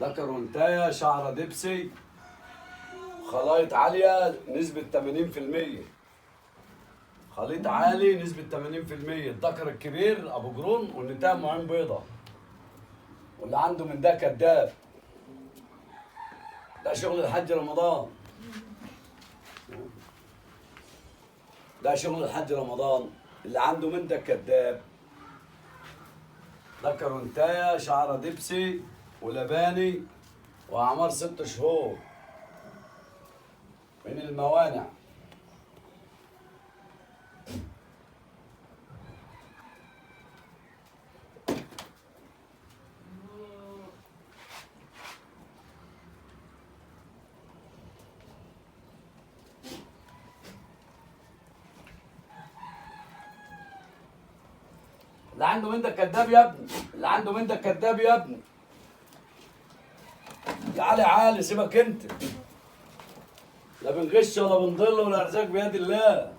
ذكر وانتايه، شعره دبسي، خلايط عالية نسبة 80%، خليط عالي نسبة 80%. الذكر الكبير أبو جرون والنتاية أم عين بيضة، واللي عنده من ده كداب. ده شغل الحاج رمضان، ده شغل الحاج رمضان. اللي عنده من ده كداب. ذكر وانتايه، شعره دبسي ولباني، واعمار 6 شهور، من الموانع. اللي عنده من ده كداب يا ابني، اللي عنده من ده كداب يا ابني. يا علي عالي سيبك انت، لا بنغش ولا بنضل ولا ارزاق بيد الله.